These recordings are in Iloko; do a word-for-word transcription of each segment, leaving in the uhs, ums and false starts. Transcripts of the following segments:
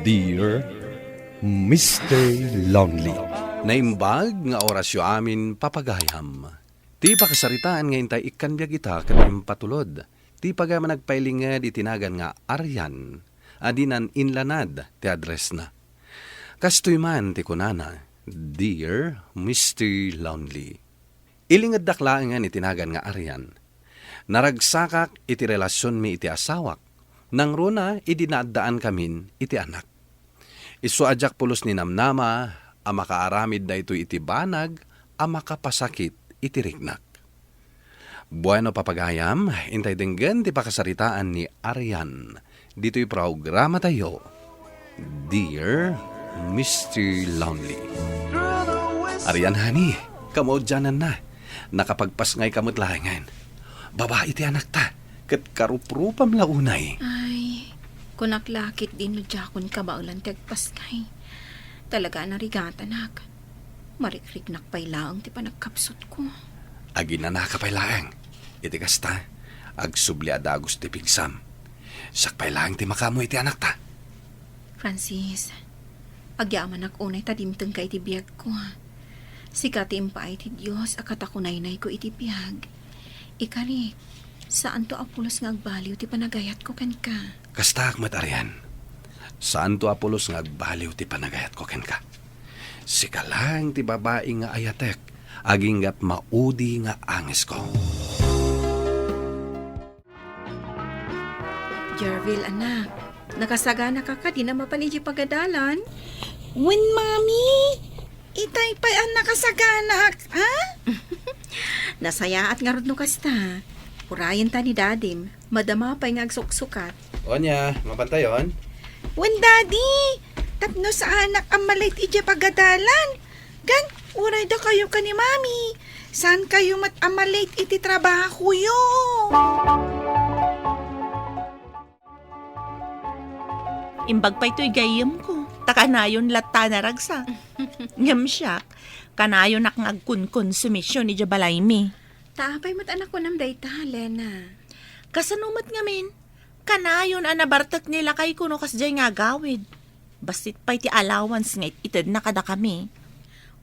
Dear Mister Lonely. Naimbag nga orasyo amin, papagayam. Ti pakasaritaan nga intay ikkan biag ita ket impatulod ti pagayam a nagpailinged iti nagan nga Arian a dinan inlanad ti addressna. Kastoy man ti kunana, "Dear Mister Lonely." Ilingeddak laengen iti nagan nga Arian. Naragsakak iti relasionmi iti asawak, nangruna idi naaddaankamin iti anak. Isu a diak pulos ninamnama a makaaramid daytoy iti banag a makapasakit iti riknak. Bueno, papagayam, intay denggen ti pakasaritaan ni Arian ditoy programatayo, Dear Mister Lonely. Arian, honey, kamaudiananna. Nakapagpasngayka met laengen. Babai ti anakta, ket karuprupam la unay. Ay, kunak la ket di no diakon kabaelan ti agpasngay. Talaga a narigatanak. Marikriknak pay laeng ti panagkapsutko. Aginanaka pay laeng. Iti kasta, agsubli a dagus ti pigsam. Siak pay laeng ti makaammo iti anakta. Francis, agyamanak unay ta dimtengka iti biagko. Sika ti impaay ti Dios a katakunaynayko iti biag. Ikarik, saanto a pulos nga agbaliw ti panagayatko kenka. Kastaak met, Arian. Saanto a pulos nga agbaliw ti panagayatko kenka. Sika laeng ti babai nga ayatek, aginggat maudi nga angesko. Jervil, anak, nakasaganaka kadi a mapan idiay pagadalan? Wen, Mami. Itay pay a nakasaganaak, ha? Nasayaat ngarud no kasta. Urayenta ni Dadim, madama pay nga agsuksukat. Onya, mapantayon? Wen, Daddy, tapno saanak a malate idiay pagadalan. Ngan, uray dakayo ken ni Mami, saankayo met a malate iti trabahoyo. Imbag pay toy gayyemko, ta kanayon latta a naragsak. Ngem siak, kanayonak nga agkonkonsumision idiay balaymi. Ta apay met a nakunam dayta, Lena? Kasano met ngamin? Kanayon a nabartek ni lakayko no kasdiay nga agawid. Bassit pay ti allowance nga it-itedna kadakami.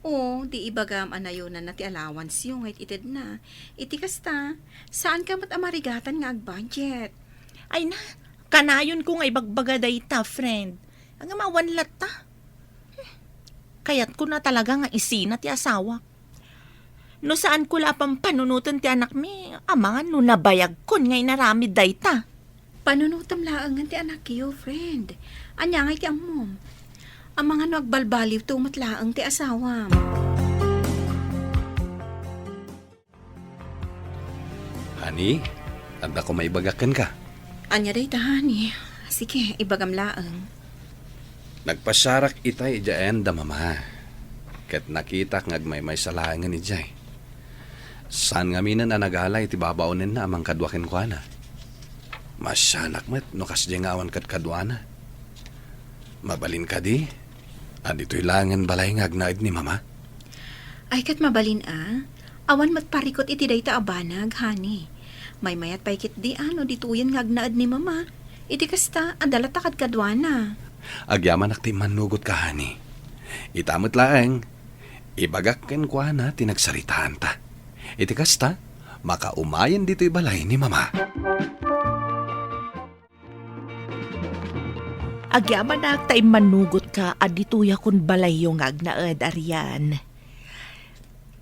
O, di ibagam a nayonanna ti allowanceyo nga it-itedna. Iti kasta, saanka met a marigatan nga agbudget. Ay na, kanayonko nga ibagbaga dayta, friend. Ngem awan latta. Hmm, kayatko na talaga nga isina ti asawak. No saanko la a pampanunoten ti anakmi, amangan no nabayagkon nga inaramid dayta. Panunotem laengen ti anakyo, friend. Ania ngay ti ammom? Amangan no agbalbaliwto met laeng ti asawam. Honey, adda ko maibagak kenka. Ania dayta, honey? Sige, ibagam laeng. Nagpasiarak itay idiay ayan da Mama, ket nakitak nga agmaymaysa laengen idiay. Saan ngaminen a nagala iti babaonenna a mangkadua kenkuana. Maasianak met no kasdiay nga awan kadkaduana. Mabalin kadi a ditoy laengen balay nga agnaed ni Mama? Ay, ket mabalin a. Awan met parikut iti dayta a banag, honey. Maymayat pay ketdi a no ditoyen nga agnaed ni Mama. Iti kasta, adda latta kadkaduana. Agyamanak ti immannugotka, honey. Ita met laeng, ibagak kenkuana ti nagsaritaanta. Iti kasta, makaumayen ditoy balay ni Mama. Agyamanak ta immannugotka a ditoyakon balayyo nga agnaed, Arian.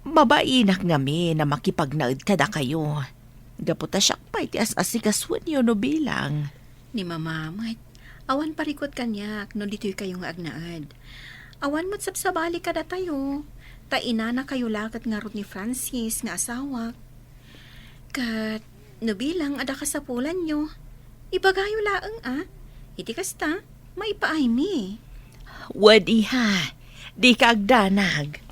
Mabainak ngamin a makipagnaed kadakayo. Gapu ta siak pay ti as-asikasuenyo no bilang. Ni Mama met, awan parikut kaniak no ditoykayo nga agnaed. Awan met sabsabali kadatayo, ta inanakayo la ket ngarud ni Francis nga asawak. Ket no bilang adda kasapulanyo, ibagayo laeng a. Iti kasta, maipaaymi. Wen, iha, dika agdanag.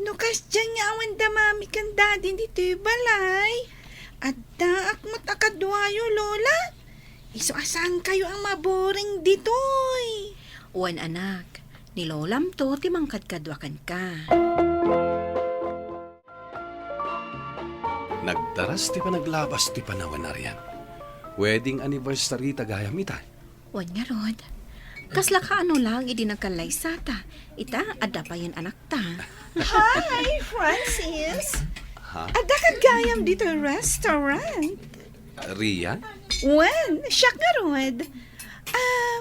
No kasdiay nga awan da Mami ken Daddy ditoy balay, addaak met a kaduayo, Lola. Isu a saankayo a maboring ditoy. Wen, anak, ni Lolamto ti mangkadkadua kenka. Nagdaras ti panaglabas ti panawen, Arian. Wedding anniversary ta gayam ita. Wen ngarud, Kasla kaano laeng idi nagkallaysata? Ita, adda payen anakta. Hi, Francis! Ha? Adda kad gayam ditoy restaurant. Rian? Wen, siak ngarud. Ah,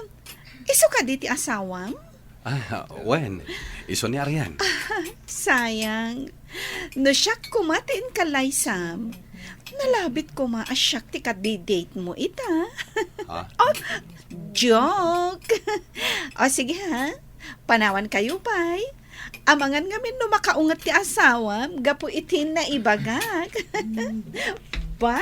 isu kadi ti asawam? Ah, wen, isu ni Arian. Sayang. No siak koma ti inkallaysam, nalabit koma a siak ti kadi-date mo ita. Ha? Oh, joke. O sige ha, panawan kayo pay. Amangan ngamin no makaunget ti asawam gapu iti naibagak. Bye!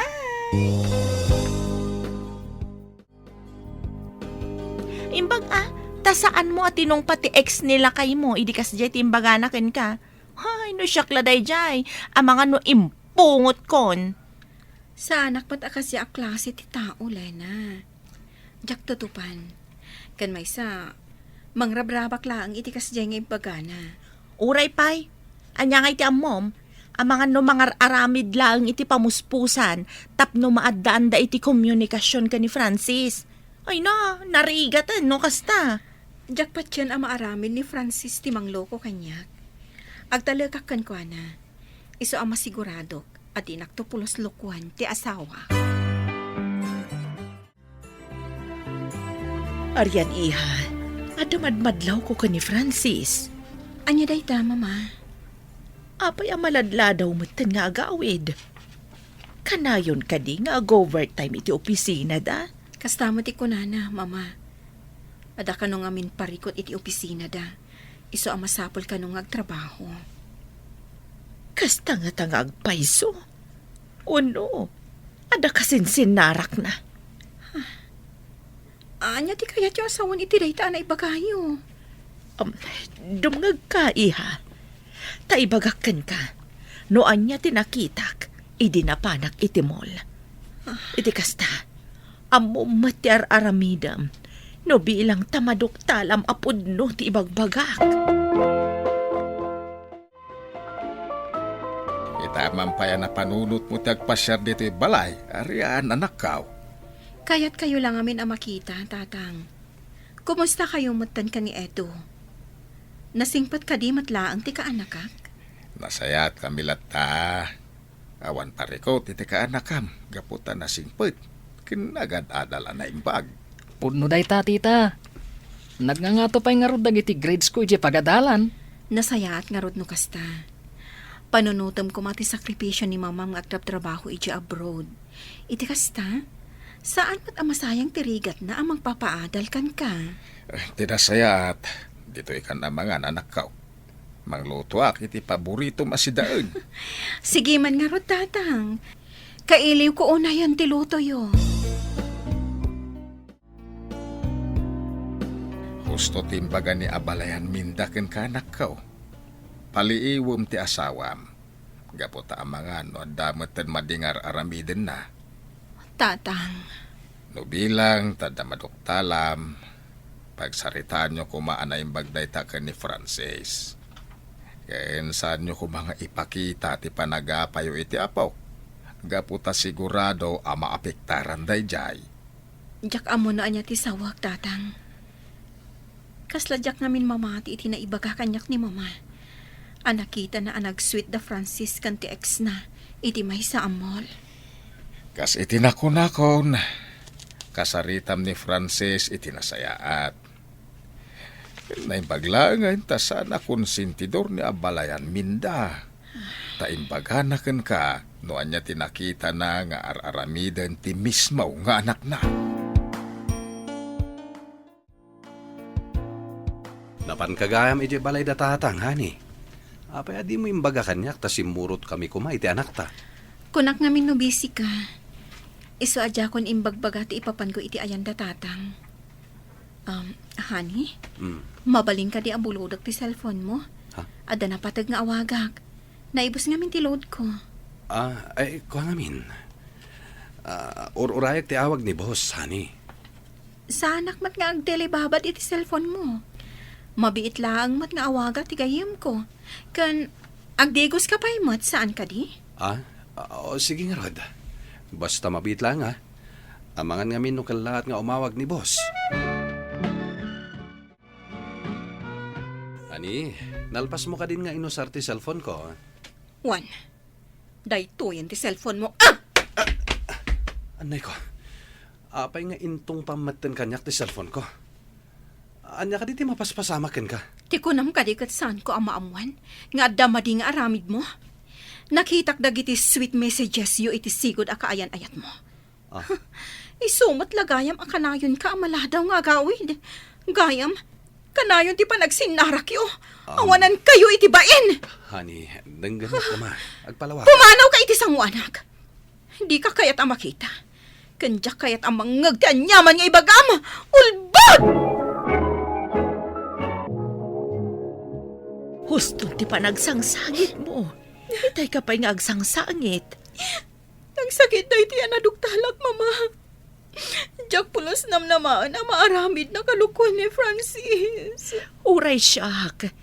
Imbag a, ta saan mo a tinungpa ti ex ni lakay mo idi kasdiay ti imbagana kenka. Hay, no siak la daydiay, amangan no impungotkon. Saanak met a kasdiay a klase ti tao, Lena. Diak tutupan. Ken maysa, mangrabrabak laeng iti kasdiay nga imbagana. Uray pay, ania ngay ti ammom? Amangan no mangar-aramid laeng iti pamuspusan tapno maaddaanda iti komunikasion ken ni Francis. Ay na, narigaten no kasta. Diak patien a maaramid ni Francis ti mangloko kaniak. Agtalekak kenkuana. Isu a masiguradok a dinakto pulos lokoan ti asawa. Arian, iha, adda madmadlawko ken ni Francis. Ania dayta, Mama? Apay a maladladaw metten nga agawid? Kanayon kadi nga ag-overtime iti opisinada? Kasta met ti kunana, Mama. Adda kano ngamin parikut iti opisinada. Isu a masapul kano nga agtrabaho. Kasta ngata nga agpayso? Wenno, adda kasinsinnarakna? Ania ti kayatyo a sawen iti dayta a naibagayo? Um, dumngegka, iha. Ta ibagak kenka, no ania ti nakitak idi napanak iti mall. Iti kasta, ammom met ti ar-aramidem no bilang ta maduktalam a pudno ti ibagbagak. Ita man pay a napanunotmo ti agpasiar ditoy balay, Arian, anakkaw. Kayatkayo la ngamin a makita, Tatang. Kumusta kayo metten ken ni Edo? Nasingpet kadi met laeng ti kaanakak? Nasayaatkami latta. Awan parikut iti kaanakam gapu ta nasingpet ken nagad-adal a naimbag. Pudno dayta, tita. Nagngangato pay ngarud dagiti grades ko idiay pagadalan. Nasayaat ngarud no kasta. Panunotem koma ti sakripisio ni Mamam nga agtrabtrabaho idiay abroad. Iti kasta, saan met a masayang ti rigatna a mangpapaadal kenka. Eh, ti nasayaat, ditoy kan amangan, anakkaw. Manglutoak iti paboritom a sidaen. Sige man ngarud, Tatang. Kailiwko unayen ti lutoyo. Husto ti imbaga ni abalayan Minda kenka, anakkaw. Paliiwem ti asawam. Gapu ta amangan no adda metten madi nga ar-aramidenna. Tatang. No bilang ta adda maduktalam, pagsaritaanyo koma a naimbag dayta ken ni Francis. Ken saanyo koma nga ipakita ti panagapayo iti apok, gapu ta sigurado a maapektaran daydiay. Diak ammo no ania ti sawek, Tatang. Kasla diak ngamin mamati iti naibaga kaniak ni Mama a nakitana a nag-sweet da Francis ken ti ex-na iti maysa a mall. Kas iti nakunakon, kasaritam ni Francis iti nasayaat. Naimbag laengen ta saan a konsentidor ni abalayan Minda. Ta imbagana kenka no ania ti nakitana nga ar-aramiden ti mismo nga anakna. Napanka gayam idiay balay da Tatang, honey. Apay a dimo imbaga kaniak ta simmurotkami koma iti anakta? Kunak ngamin no busy ka. Isu a diakon imbagbaga ti ipapanko iti ayan da Tatang. Um, honey? Mm. Mabalin kadi a bulodek ti cellphone mo? Ha? Adda napateg nga awagak. Naibus ngamin ti load ko. Ah, ay, kua ngamin. Ah, ur-urayek ti awag ni boss, honey. Saanak met nga agtelebabad iti cellphone mo. Mabiit laeng met nga awaga ti gayyemko. Ken agdigoska pay met, saan kadi? Ah, ah, o, sige ngarud. Basta mabiit laeng, ah. Amangan ngamin no kellaat nga umawag ni boss. Ani, nalpasmo kadin nga inusar ti cellphone ko? Juan, daytoyen ti cellphone mo. Ah! Anay ko, apay nga intungpam metten kaniak ti cellphone ko? Ania kadi ti mapaspasamak kenka? Ti kunam kadi ket saanko a maammuan nga adda madi nga aramidmo? Nakitak dagiti sweet messages yo iti sigud a kaayan-ayatmo. Ah. Isu met la gayam a kanayonka a maladaw nga agawid. Gayam, kanayon ti panagsinnarakyo. Um, awanankayo iti bain! Honey, denggennak, Ama. Agpalawak. Pumanawka iti sangoanak. Dika kayat a makita. Ken diak kayat a mangngeg ti aniaman nga ibagam. Ulbod! Huston ti panagsangsangitmo. Itay ka pay nga agsangsangit. Nagsakit daytoy a naduktalak, Mama. Diak pulos namnamaen a maaramid a kalukon ni Francis. Uray siak.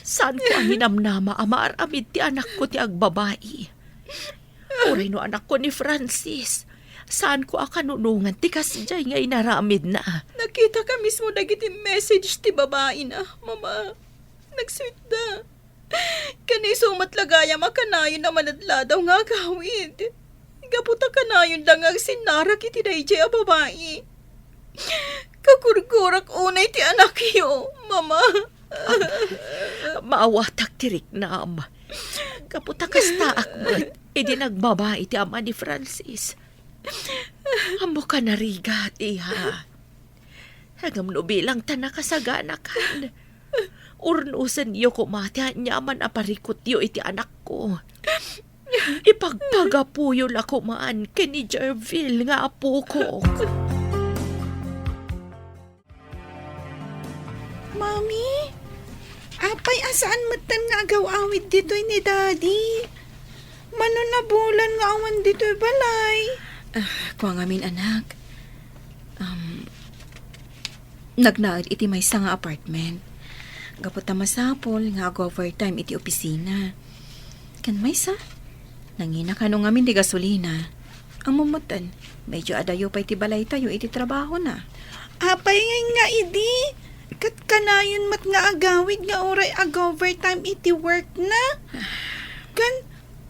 Saanko a hinamnama a maaramid ti anakko ti agbabai. Uray no anakko ni Francis, saanko a kanunongan ti kasdiay nga inaramidna. Nakitaka mismo dagiti message ti babaina, Mama. Nagsweetda. Ken isu met la gayam a kanayon a manadladaw nga agawid. Gapu ta kanayonda nga agsinnarak iti daydiay a babai. Kakurkurak unay ti anakyo, Mama. Am, maawatak ti riknam. Gapu ta kastaak met idi nagbabai ti ama ni Francis. Ammok a narigat, iha. Ngem no bilang ta nakasaganakan, urnosenyo koma ti aniaman a parikutyo iti anakko. Ipagpagapuyo la koman ken ni Jervil nga apokok. Mami, apay a saan metten nga agaw-awid ditoy ni Daddy? Mano nabulan nga awan ditoy balay? Ah, kua ngamin, anak. Um, nagnaed iti maysa nga apartment. Gapu ta masapul nga ag-overtime iti opisina. Ken maysa, nangina kano ngamin ti gasolina. Ammom metten, medyo adayo pay ti balaytayo iti trabahona. Apay ngay nga idi? Ket kanayon met nga agawid nga uray ag-overtime iti workna? Ken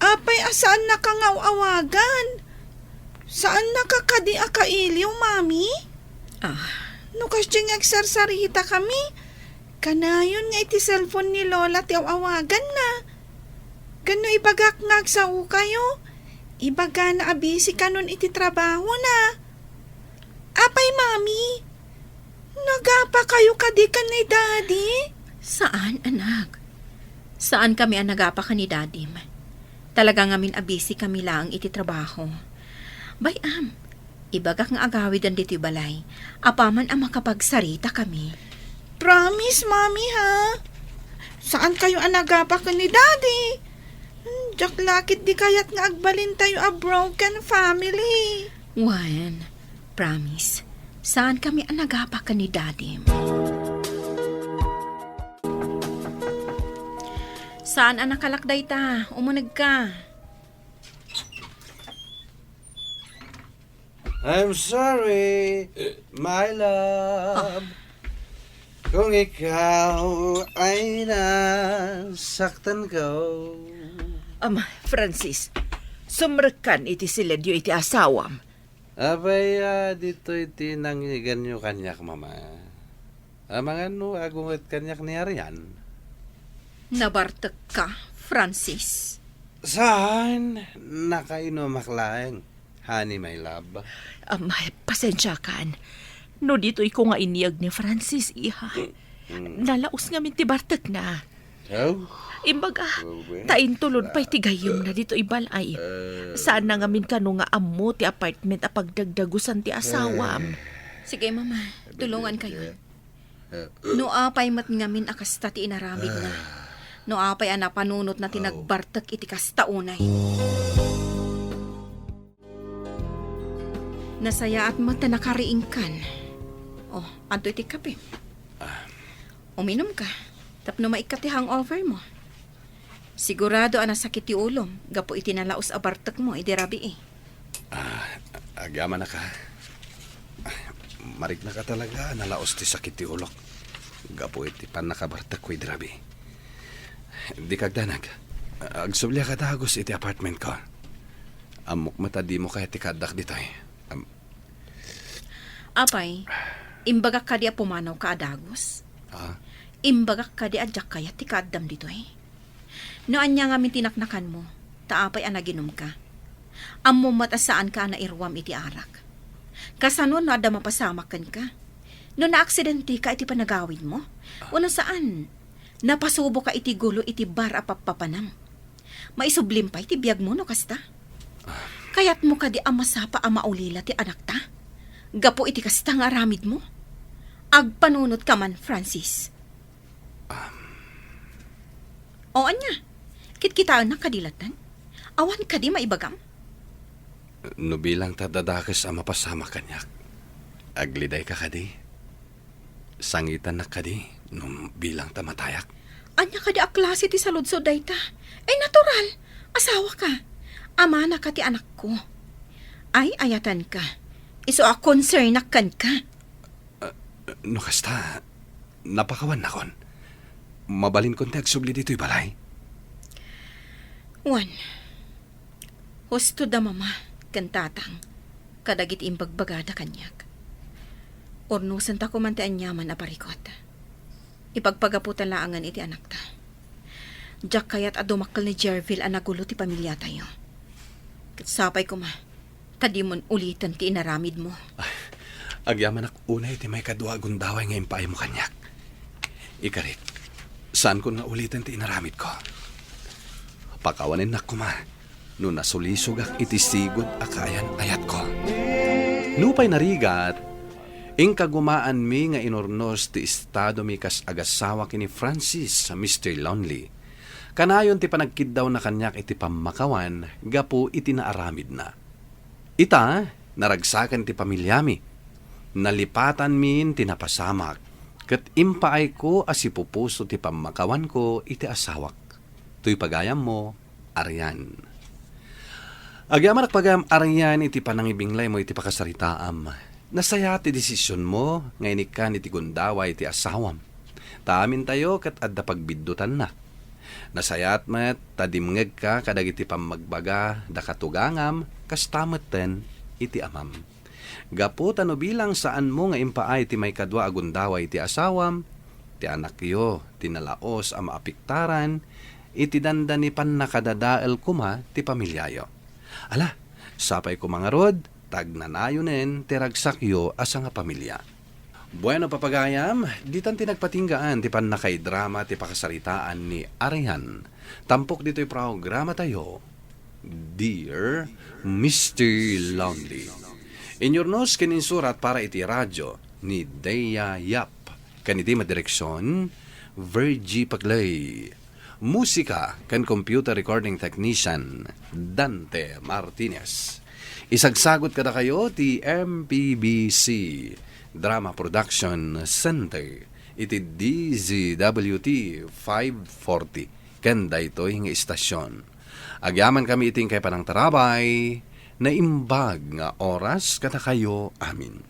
apay a saannaka nga aw-awagan? Saannaka kadi a kailiw, Mami? Ah. No kasdiay nga agsarsaritakami, kanayon nga iti cellphone ni Lola ti aw-awaganna. Ken no ibagak nga agsaokayo, ibagana a busy kanon iti trabahona. Apay, Mami? Nagapakayo kadi ken ni Daddy? Saan, anak. Saankami a nagapa ken ni Dadim. Talaga ngamin a busy kami laeng iti trabaho. Bay-am, ibagak nga agawiden ditoy balay, apaman a makapagsaritakami. Promise, Mami, ha? Saankayo a nagapa ken ni Daddy? Hmm, diak la ketdi kayat nga agbalintayo a broken family. Juan, promise, saankami a nagapa ken ni Dadim. Saan a nakalak dayta, umunegka. I'm sorry, my love. Ah. Kung ikaw ay nasaktan ko. Ama, Francis, sumrekkan iti siledyo iti asawam. Apay a ditoy ti nangngeganyo kaniak, Mama? Amangan no agunget kaniak ni Arian? Nabartekka, Francis. Saan? Nakainumak laeng, honey, my love. Ama, pasensiakan. No ditoyko nga iniyeg ni Francis, iha. Mm. Nalaos ngamin ti bartekna. Oh? Imbaga, oh, well, ta intulod pay ti gayyemna ditoy balay. Eh. Saanna ngamin kano nga ammo ti apartment a pagdagdagusan ti asawam. Eh. Sige, Mama. Tulongankayon. Eh. No apay met ngamin a kasta ti inaramidna. Ah. No apay a napanunotna ti, oh, nagbartek iti kasta unay. Nasayaat met ta nakariingkan. Oh, adtoy ti kape. Ah. Uminumka, tapno maikkat ti hangover mo. Sigurado a nasakit ti ulom gapu iti nalaos a bartek mo idi rabii. Ah, agyamanak. Mariknaka talaga a nalaos ti sakit ti ulok. gapu iti pannakabartekko idi rabii. Dika agdanag. Agsubliak a dagus iti apartmentko. Ammok met a dimo kayat ti kaaddak ditoy. Am- Apay, imbagak kadi a pumanawka a dagus? Ah? Imbagak kadi a diak kayat ti kaaddam ditoy? No ania ngamin ti naknakanmo, ta apay a naginumka? Ammom met a saanka a nairuam iti arak. Kasano no adda mapasamak kenka? No naaksidenteka iti panagawidmo? Wenno saan, napasuboka iti gulo iti bar a pappapanam? Maisublim pay ti biagmo no kasta? Kayatmo kadi a masapa a maulila ti anakta? Gapu iti kasta nga aramidmo? Agpanunotka man, Francis. O ania? Kitkitaennak kadi latten? Awan kadi maibagam? No bilang ta dadakes a mapasamak kaniak, aglidayka kadi? Sangitannak kadi no bilang ta matayak? Ania kadi a klase ti saludsod dayta? Ay, natural. Asawaka. Amanaka ti anakko. Ay, ayatanka. Isu a concernnak kenka. No kasta, napakawannakon. Mabalinkon ti agsubli ditoy balay. Wen, husto da mama ken tatang kadagiti imbagbagada kaniak. Urnosenta koman ti aniaman a parikut. Ipagpagaputa laengen iti anakta. Diak kayat a dumakkel ni Jervil a nagulo ti pamiliatayo. Ket sapay koma, ta dimon uliten ti inaramidmo. Agyamanak unay ti maikadua a gundaway nga impaaymo kaniak. Ikarik, saankon nga uliten ti inaramidko. Pakawanennak koma no nasulisogak iti sigud a kaayan-ayatko. Nupay narigat, inkagumaanmi nga inurnos ti estadomi kas agasawa ken ni Francis, Mister Lonely. Kanayon ti panagkiddawna kaniak iti pammakawan gapu iti naaramidna. Ita, naragsaken ti familiami. Nalipatanmin ti napasamak, ket impaayko a sipupuso ti pammakawanko iti asawak. Toy pagayammo, Arian. Agyamanak pagayam, Arian, iti panangibinglaymo iti pakasaritaam. Nasayaat ti desisionmo nga inikkan iti gundaway ti asawam. Ta amintayo ket adda pagbiddutanna. Nasayaat met ta dimngegka kadagiti pammagbaga da katugangam, kasta metten iti amam. Gapu ta no bilang saanmo nga impaay ti maikadua a gundaway ti asawam, ti anakyo ti nalaos a maapektaran iti dandani pannakadadael koma ti pamiliayo. Ala, sapay koma ngarud, ta agnanayonen ti ragsakyo a sangapamilia. Bueno, papagayam, ditan ti nagpatinggaan ti pannakaidrama ti pakasaritaan ni Arian. Tampok ditoy programatayo, Dear Mister Lonely. Inyurnos ken insurat para iti radyo ni Dea Yap. Ken iti madireksion, Virgie Paclay. Musika ken computer recording technician, Dante Martinez. Isagsagot kadakayo ti M P B C Drama Production Center iti D Z W T five forty ken daytoy nga istasion. Agyamankami iti inkay panangtarabay, naimbag nga oras kadakayo amin.